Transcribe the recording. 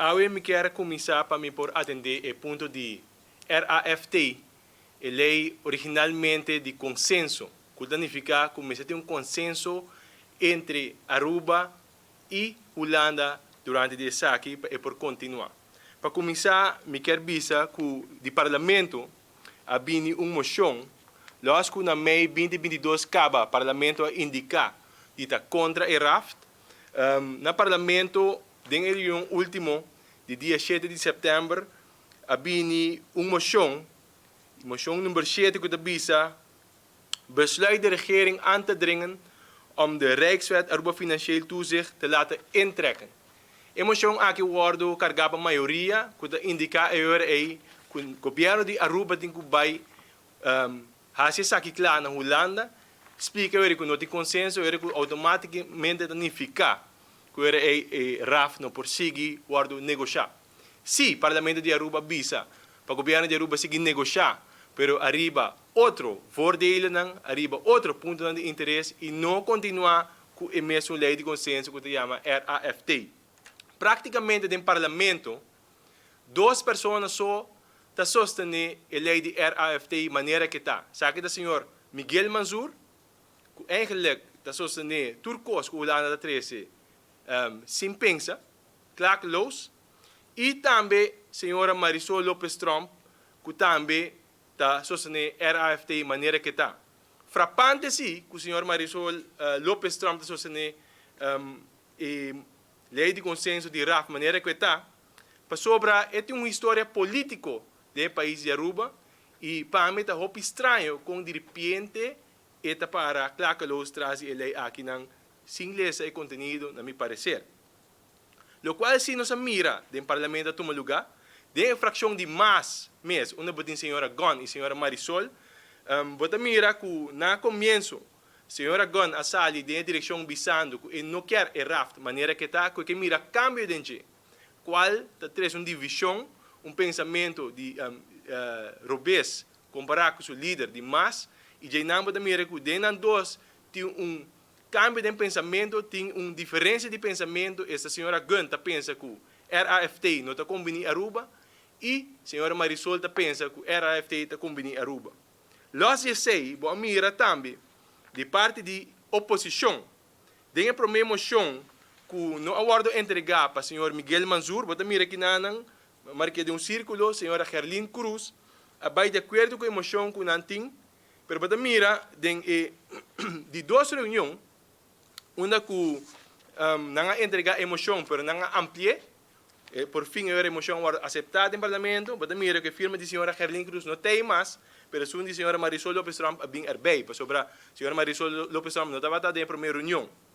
Awe mi kier cuminsa pa mi por atende e punto di RAFT, e ley originalmente di consenso, cu ta significa cu mester tin un consenso entre Aruba y Hulanda durante di esaki pa por continua. Pa cuminsa, mi kier bisa cu di Parlamento a bini un mocion, los cu na mei 2022 caba, Parlamento a indica di ta contra e RAFT. Na Parlamento, den e reunion ultimo, di dia 7 di september, a bini un mocion, mocion nummer 7, cu ta bisa: "Besluit de regering aan te dringen om de Rijkswet Aruba Financieel Toezicht te laten intrekken." E mocion aki a wordo carga pa mayoria, cu ta indica cu e gobierno di Aruba tin cu bay haci esaki cla na Hulanda, splica cu no tin consenso, cu automaticamente significa cu e RAF no por sigui wordo negocia. Si Parlamento di Aruba bisa pa gobierno di Aruba sigui negocia, pero ariba otro voordelen, ariba otro punto di interes y no continua cu e mesun ley di consenso cu ta yama RAFT. Practicamente den Parlamento, dos persona so ta sostene e ley di RAFT manera cu ta. Sabe cu señor Miguel Mansur, cu eigenlijk ta sostene tur cos cu Hulanda ta trece sin pensa, klakloos, y tambe señora Marisol Lopez Tromp, cu tambe ta sostene RAFT manera cu ta. Frappante si, cu señor Marisol Lopez Tromp ta sostene e ley di consenso di RAF manera cu ta, pasobra e tin un historia politico di pais di Aruba y pa mi ta hopi straño cu di repente e ta para klakloos tras e ley aki nan sin lesa e contenido, na mi parecer. Locual si nos mira den Parlamento tuma lugar, den fraccion di MAS mes, unda bo tin señora Gon y señora Marisol, bo ta mira cu na comienso, señora Gon a sali den direccion bisando cu e no kier e RAFT manera cu ta, cu kier mira cambio den dje, cual ta trece un division, un pensamento di robes compara cu su lider di MAS, y ya nan bo ta mira cu den nan dos tin un cambio di pensamento, tin un diferencia di pensamento. Esta señora Gun ta pensa cu RAFT no ta combini Aruba y señora Marisol ta pensa cu RAFT ta combini Aruba. Los esey, bo a mira tambe di parti di oposicion, den e prome mocion cu no a wordo entrega pa señor Miguel Mansur, bo ta mira cu nan marca den un circulo, señora Gerlin Cruz, a bay di acuerdo cu e mocion cu nan tin, pero bo ta mira den e di dos reunion, unda cu nan a entrega e mocion, pero nan a amplia, por fin e mocion a acepta den Parlamento, bo ta mira cu firma di señora Gerlin Cruz no tin mas, pero esun di señora Marisol Lopez Tromp a bin erbij, pasobra señora Marisol Lopez Tromp no tabata den prome reunion.